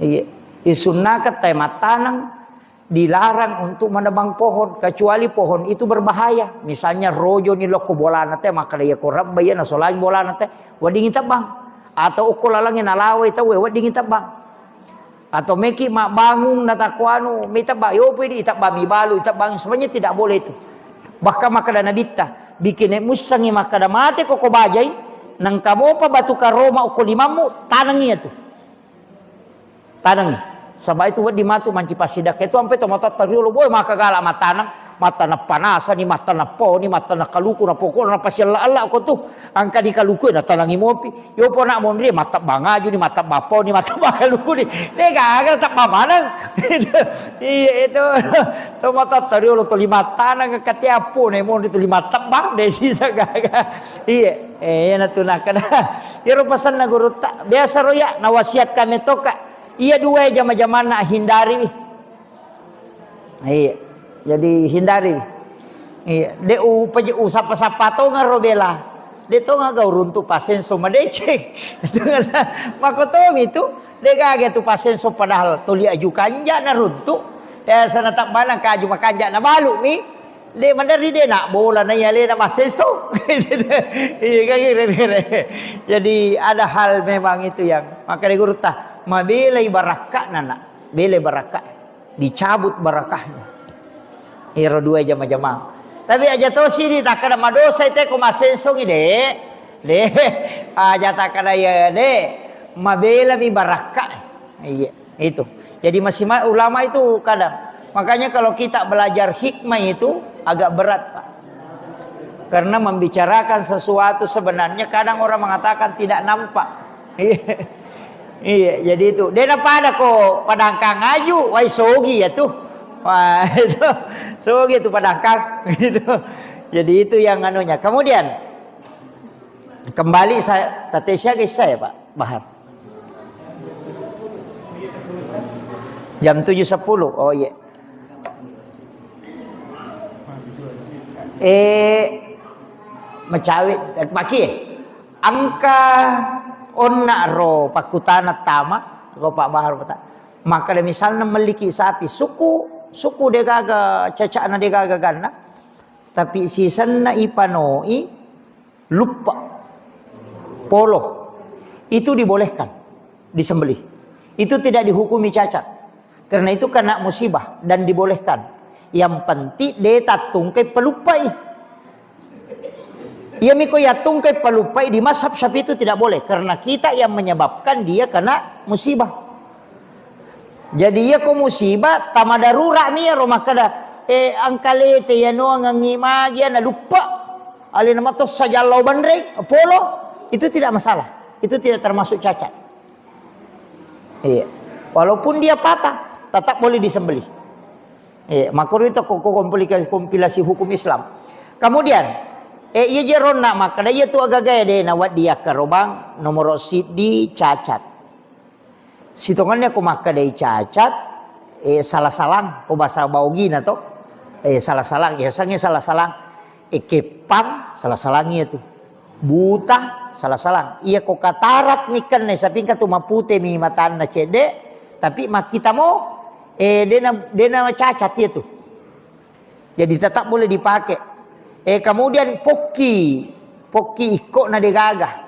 Iya, disunnakan tai mattaneng, dilarang untuk menebang pohon, kecuali pohon itu berbahaya. Misalnya rojo ni lokko bolana te, makkeda iya ko rebba iya nasolangi bolana te, weddingi tebbang. Atau okko lalangnge nalawai tauwe, weddingi tebbang. Atau meki mabbangung natakko anu, mi tebba, yopo idi itebba mi balu, itebba, sebenarnya tidak boleh itu. Bahkan makkeda Nabitta, bikine mussangi makkeda mate ko ko bajai, nengka mopa batu karoma okko limammu, tanengi itu. Tanengi. Saba itu wedding matu manci passidakka itu ampe to matotta riolo, boy maka gala mataneng, mataneng panasani, mataneng poni, mataneng kaluku, na pokokna napasiella-ella ko tu. Angka di kaluku natanengi mopi. Yo pona monri mattebbang aju ni, mattebbang poni, mattebbang kaluku ni. De gaga tebba maneng. Iya itu. To matotta riolo to lima taneng katiappo ne monri to lima tebbang de sisa gaga. Iya. Eh, iya natu nakkeda. Iyaro pasenna gurutta. Biasa ro ya nawasiatkan metoka. Iya dua jama-jamanna hindari. Iya. Jadi hindari. Iya, de upaje usappa-sappa tonga ro bela. De tonga gau runtu pasenso madeceng. Makotomi tu, de gaga tu pasenso padahal toli aju kanja na runtu. Ya sana tabbana kaju makanja na balu mi. De maderri de na bola na iya lena masenso. Iya kan kira-kira. Jadi ada hal memang itu yang maka de gurutta mabelai barakka nana. Bele barakka. Dicabut barakahnya. Iro dua jama-jama. Tapi aja tosi di takkada madosa ite ko masenso ngi de. De. Aja takkada ya de. Mabela mi barakka. Iya, itu. Jadi masih ma-, ulama itu kadang. Makanya kalau kita belajar hikmah itu agak berat, Pak. Karena membicarakan sesuatu sebenarnya kadang orang mengatakan tidak nampak. Iya. Iya, jadi itu. Dena pada ko padangkang aju, wai sogi ya tuh. Wah, itu. Sogi itu padangkang gitu. Jadi itu yang anunya. Kemudian kembali saya, tadi saya ke saya, Pak Bahar. Jam tujuh sepuluh. Oh iya. Eh, macawe, eh, maki, eh. Engka onna ro pakkutana tama, ko Pak Bahar peta. Makkeda misalna melliki sapi, suku, suku degaga cacakna, degaga ganna, tapi sisenna ipanoi luppa, polo, itu dibolehkan disembelih. Itu tidak dihukumi cacat. Karena itu kena musibah dan dibolehkan. Yang penting de tattungkai paluppai. Iya miko yattungkai paluppai di mazhab Syafi'i itu tidak boleh, karena kita yang menyebabkan dia kena musibah. Jadi iya ko musibah, tama darurat mi iyaro makkeda, eh, angkalete yanoangengngi magi na luppa. Alena matossa jallau banreng, polo, itu tidak masalah. Itu tidak termasuk cacat. Iya. Walaupun dia patah, tetap boleh disembelih. Iya, makanya itu ko-, ko-, kompilasi, kompilasi hukum Islam. Kemudian, eh, iya jeronna makkeda, iya tu agaga de nawedding yakkarobang, nomoro siddi cacat. Sitongenna ko makkedai cacat, eh, salah-salang, ko bahasa Baogina to. Eh, salah-salang, ya sange salah-salang. Eh, keppang, salah-salang iya tu. Buta, salah-salang. Iya ko katarak mi kenne, sapingka tu mapute mi matanna cedde, tapi makkita mo, eh, dena, dena cacat iya tu. Jadi tetap boleh dipakai. Eh, kemudian pokki, pokki ikkokna degaga.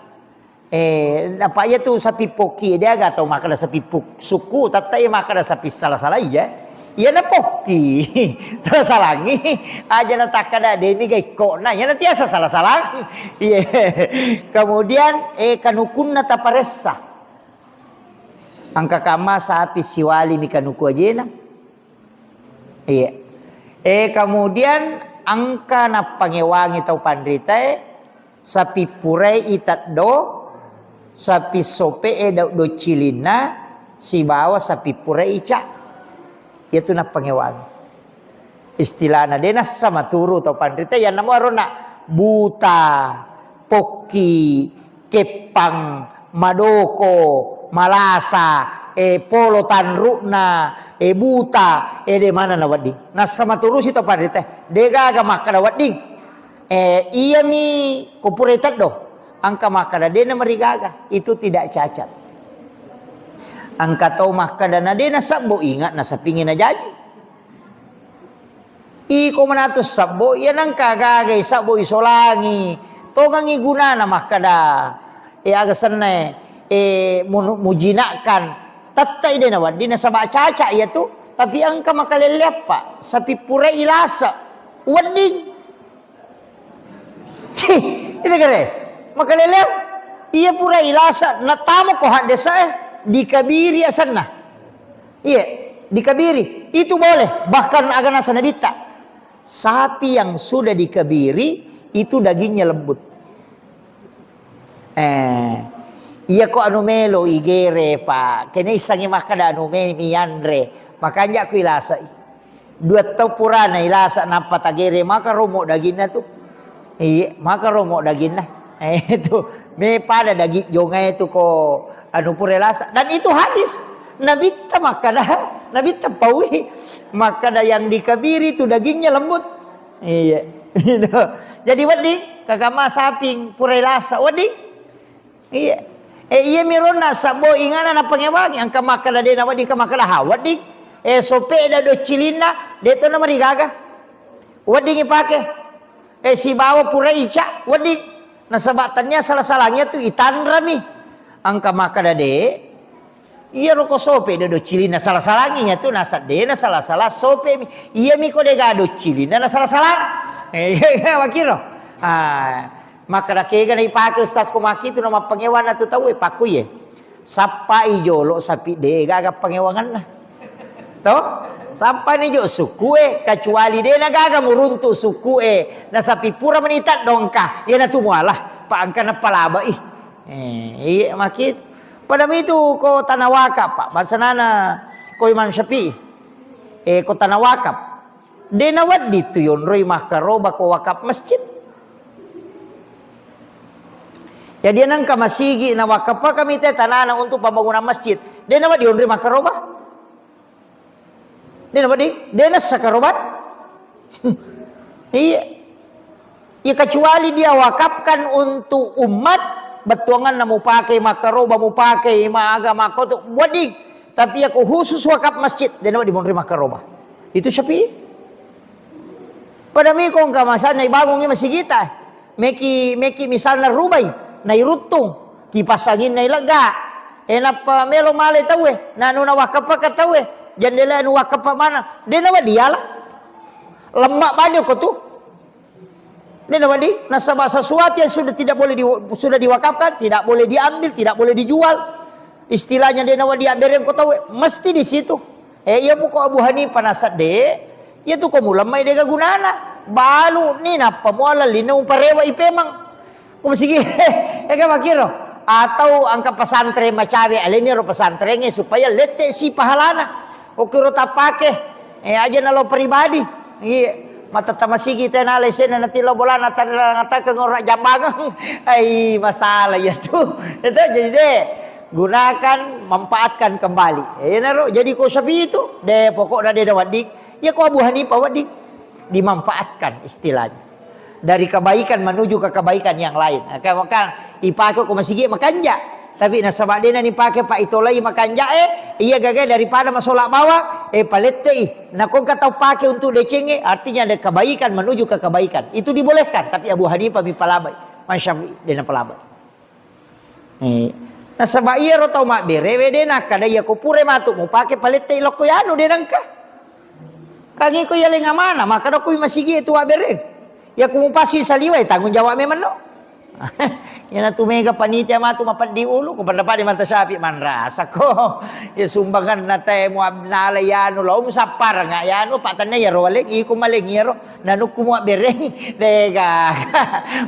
Eh, apa iya tu sapi pokki, degaga tau makkeda sapi puk-, suku, tette iya makkeda sapi salah-salah iya. Iya na pokki. Salah-salangi. Aja na takkeda demi ga ikkokna, iya na tiasa salah-salang. Iya. Kemudian, eh, kanukunna taparessa. Engka kamma sapi siwali mi kanuku ajena. Iya. Eh, kemudian engka nappangewangi tau panritae, sapi purai iteddo, sapi sope'e dau-, docilinna, sibawa sapi purai ica. Iyatu nappangewangi. Istilahna, de nassa maturu tau panritae, yanna muaro na buta, pokki, keppang, madoko, malasa, eh, polo tanru'na, eh, buta, eh, de mana nawedding. Nassa maturusi to panritae. Degaga makkeda wedding. Eh, iyami ko pura iteddo. Engka makkeda de namarigaga. Itu tidak cacat. Engka tau makkeda na de nasabbo ingat nasapingi najaji. Iko manatu sabbo, iya nengka gagai sabbo isolangi. Tongangi gunana makkeda, eh, aga senna, eh, munu-, mujinakkan. Tettai de nawedding nasaba caca iya tu, tapi engka makalelle apa? Sapi purai ilasa. Wedding. Cih, itu kere. Makalelle. Iya pura ilasa, natamo ko haddesa, eh, dikabiri asenna. Iya, dikabiri. Itu boleh. Bahkan aga nasa nabitta. Sapi yang sudah dikabiri, itu dagingnya lembut. Eh, iya ko anu melo igere, Pak. Kene issangi makkeda anu me-, mianre. Makanja ku ilasai. Dua tau purana ilasa nappa tagere, maka romo daginna tu. Iya, maka romo daginna. Eh, itu me pada daging jongai tu ko anu pura ilasa. Dan itu hadis. Nabitta makkeda, nabitta paui. Makkeda yang dikabiri tu dagingnya lembut. Iya. Jadi wedding, kakama saping pura ilasa wedding. Iya. Eh, iya mironna sabbo ingana napangewangi, angka makkeda de nawedding, ka makkeda ha wedding. Eh, sope da docilinna, de to namarigaga. Wedding ipake. Eh, sibawa pura ica, wedding. Nasaba tania sala-salanya tu itanrami. Angka makkeda de, iyaro ko sope do docilinna sala-salangi iya tu, nasadde na sala-sala sope mi. Iya mi ko de ga docilinna na sala-salang. Eh, iya, iya, makiro. Ah, makkeda kega na ipake ustaz ko maki tu na mappangewanna tu tau e pakku ye. Sappai jolo sapi de gaga pangewanganna. To? Sappani jo suku e, kecuali de na gaga muruntu suku e, na sapi pura menita dongka, iya na tu muala, pa angka na palabai. Eh, iya maki. Pada mitu ko tanah wakaf, Pak. Bahasa nana ko Imam Syafi'i. Eh, ko tanah wakaf. De na wedding tu yonroi makkaroba ko wakaf masjid. Jadi nengka masigi na wakaf kami te tanana untuk pembangunan masjid. De na wedding yonroi makkaroba. De na wedding, de nassa karoba. Iya. Ya, kecuali dia wakafkan untuk umat, bettuanganna mupakai makkaroba, mupakai ma-, aga makkoto, wedding. Tapi yako khusus wakaf masjid, de' nawedding monri makkaroba. Itu Syafi'i. Pada miko engka masana ibangungi masigita. Meki, meki misalna rubai, nairuttung, kipas anginna ilegga. E nappa melo male tauwe, nanu nawakkappaka tauwe, jendela nu wakkappa mana. De' nawedding yala. Lemma bani ko tu. De' nawedding, nasaba sesuatu yang sudah tidak boleh di, sudah diwakafkan, tidak boleh diambil, tidak boleh dijual. Istilahnya de' nawedding abbereng ko tauwe, mesti di situ. Eh, iya poko Abu Hanifah nasadde, iya tu ko mulemmai de' gaga gunana. Balu ni nappa muala lino uparewa ipemang. Ko masigi, eh, kan makiro. Atau engka pesantren macawe aleni ro pesantrengnge supaya lette si pahalana. Okkiro tappake, eh, aja nalo pribadi. Iya, matetta masigi tena lesena nanti lo bolana tadra ngatakeng ora jambangeng. Ai, masalah ya tu. Itu jadi de', gunakan, manfaatkan kembali. Eh, naro jadi ko Syafi'i itu, de' pokokna de' nawedding. Ya ko Abu Hanifah wedding. Dimanfaatkan istilahnya. Dari kebaikan menuju ke kebaikan yang lain. Nah, kan, kan ipake ko masigi makanja. Tapi nasaba de' na nipake pa itolai makanja, eh, iya gaga daripada masola bawa, eh, palette'i. Nah, ko engka tau pake untuk decengnge, artinya ada kebaikan menuju ke kebaikan. Itu dibolehkan, tapi Abu Hanifah mi palabai. Imam Syafi'i de' na palabai. Eh, nasaba iyaro tau mabberewe de' nakkada iya ko pura matu mupake palette'i lokko yanu de' nengka. Kagi ko yaleng amana, makkada ko masigi tu abbereng. Ya ko mupasui saliwai tanggung jawab memang no. Iyana tu mega panitia matu mapeddi ulu, ko pendapat di mata Syafi'i manrasa ko. Ya sumbangan na te mu ab-, nala yanu lo sapparang yanu, pak tenne yaro waleng, iko maleng yaro. Nanukku muabbereng, de' gaga.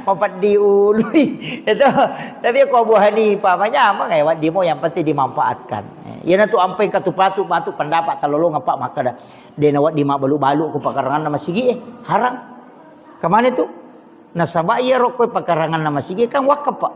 Mapeddi ului. Itu. Tapi ko Abu Hanifah, manyameng, eh, wedding mo yang penting dimanfaatkan. Eh, iyana tu ampai katu patu, patu pendapat talolong apa makkada. De' nawedding mabbalu-balu ko pakaranganna masigi, eh, haram. Kemana tu? Nasaba iyaro ko pakaranganna masigi kan wakaf, Pak.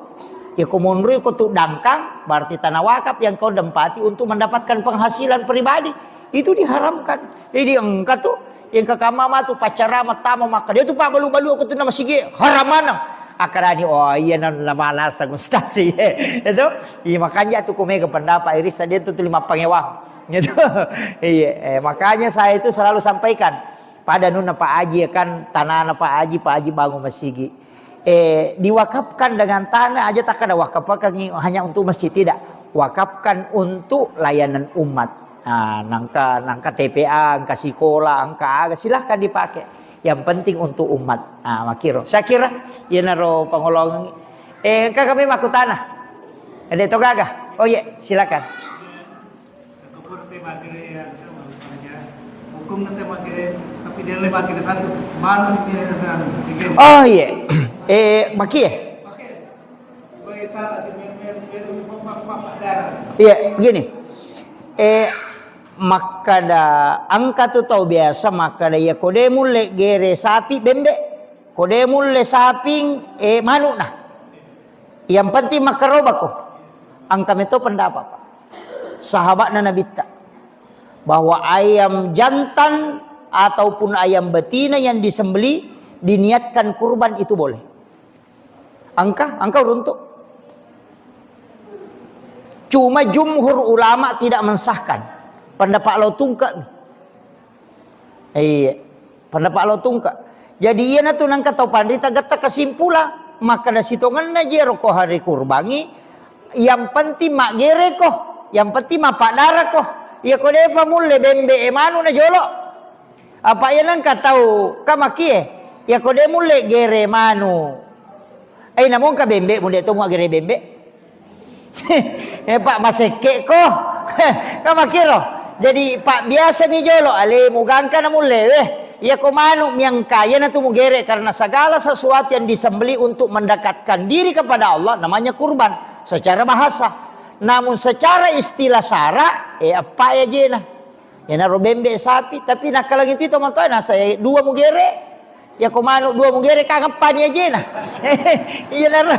Ya ko monroi ko tu dangkang, berarti tanah wakaf yang kau tempati untuk mendapatkan penghasilan pribadi. Itu diharamkan. Jadi engka tu, engka kamma matu paccarama tama makkada tu pabbalu-balu ko tu na masigi haram maneng. Akkarani, oh iya, na, na manasang ustaz, iya. Itu, iya, makanya tu ko mega pendapat irisa de' tu lima pangewang. Gitu. Iya, eh, makanya saya itu selalu sampaikan pada nunna Pak Haji ya kan, tanahna Pak Haji, Pak Haji bangun masigi. Eh, diwakafkan dengan tanah aja, takkada wakafkan hanya untuk masjid, tidak. Wakafkan untuk layanan umat. Nah, nangka, nangka T P A, nangka sikola, nangka aga, silahkan dipakai. Yang penting untuk umat. Nah, makkiro. Saya kira, iyanaro pangolongan. Eh, engka kami makkutana. Ada to gaga? Oh iya, silakan. Hukum nanti makin, tapi dia lebih makin satu. Baru dia, dia, dia. Oh iya. Eh, makie. Iya, gini. Eh, makkada engka tu tau biasa makkada, iya ko de' mulle gere sapi bembe, ko de' mulle saping, eh, manukna. Yang penting makkarobako. Engka meto pendapat, Pak. Sahabatna Nabitta. Bahwa ayam jantan ataupun ayam betina yang disembelih diniatkan kurban itu boleh. Engka, engka uruntuk. Cuma jumhur ulama tidak mensahkan. Pendapat lo tungke. Iya. Pendapat lo tungke. Jadi iyana tu nangka tau panrita getta kesimpulan. Makkada sitongenna je ro ko hari kurbangi. Yang penting maggereko. Yang penting mappaddarako. Iya ko de'pa mulle bembe e manu na jolo. Apa iya nengka tau ka makie, iya ko de' mulle gere manu. Ai namongka bembe mu de' to muaggere bembe. Eh, Pak, masekke ko. Ka makiro. Jadi, Pak, biasa ni jolo alemu gangka na mulle, weh. Iya ko manu miangka, iya na tu mugere karena segala sesuatu yang disembelih untuk mendekatkan diri kepada Allah namanya kurban secara bahasa. Namun secara istilah sara, eh, apa ya jena. Iyanaro bembe sapi, tapi nakkalangi tu tomatoa nasa dua mugere. Iya ko manu dua mugere, kangeppani ajena. Iyanaro,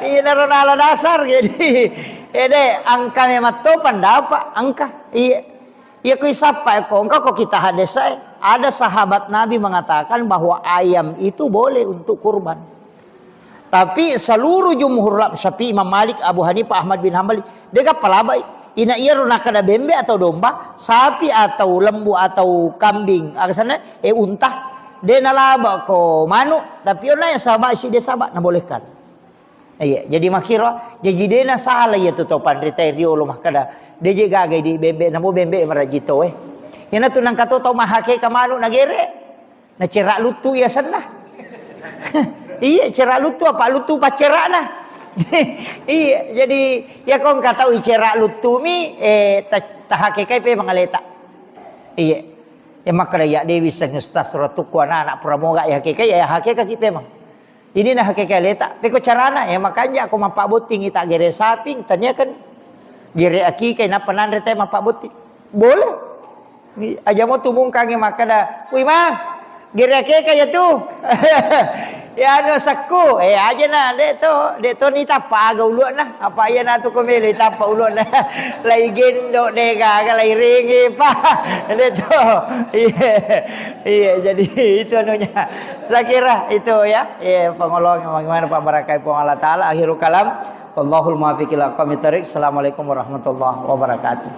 iyanaro nala dasar. Jadi, ede, engka memang to pendapat, engka. Iya. Iya ko isappa ko, engka ko kita hadis e. Ada sahabat Nabi mengatakan bahwa ayam itu boleh untuk kurban. Tapi seluruh jumhur ulama, Syafi'i, Imam Malik, Abu Hanifah, Ahmad bin Hambali, de' gaga palabai. Ina iyaro nakkeda bembe atau domba, sapi atau lembu atau kambing, aga senna, eh, unta. De nalaba ko manu, tapi onna yang saba si de saba nabolehkan. Iya, jadi makkiro, jaji de nasala iya tu to panrita riolo makkeda, de je gaga di bembe, namo bembe maraji to, eh. Iyana tu nangka to tau mahakeka manu nagere. Na cerak luttu iya senna. Iya, cerak luttu apa luttu paccerakna. Iya, jadi ya kau engka tau icerak luttu mi, eh, ta-, tahakekai pe mangaleta. Iya. Ya makkeda ya Dewi seng stas rotukku anak-anak pura moga ya hakekai, ya hakeka ki pe mang. Ini na hakekai leta. Peko carana ya makanja ko mappabotting ita gere saping tania kan gere akikai nappa nanre te mappabotting. Boleh. Ni, aja mo tumungkangi makkeda, "Wih, Ma, gere akeka ya tu." Ya anu sakku, eh, aja na, dek to, dek to ni tappa aga ulu'na, apa iya na tu ko melo tappa ulu'na. Lai gendo de gaga lai rege pa. Dek to. Iya. Iya, jadi itu anunya. Saya kira itu ya, iya, pengolong bagaimana Pak barakai Puang Allah Taala. Akhirul kalam. Wallahul muwaffiq ila aqwamit thariq. Assalamualaikum warahmatullahi wabarakatuh.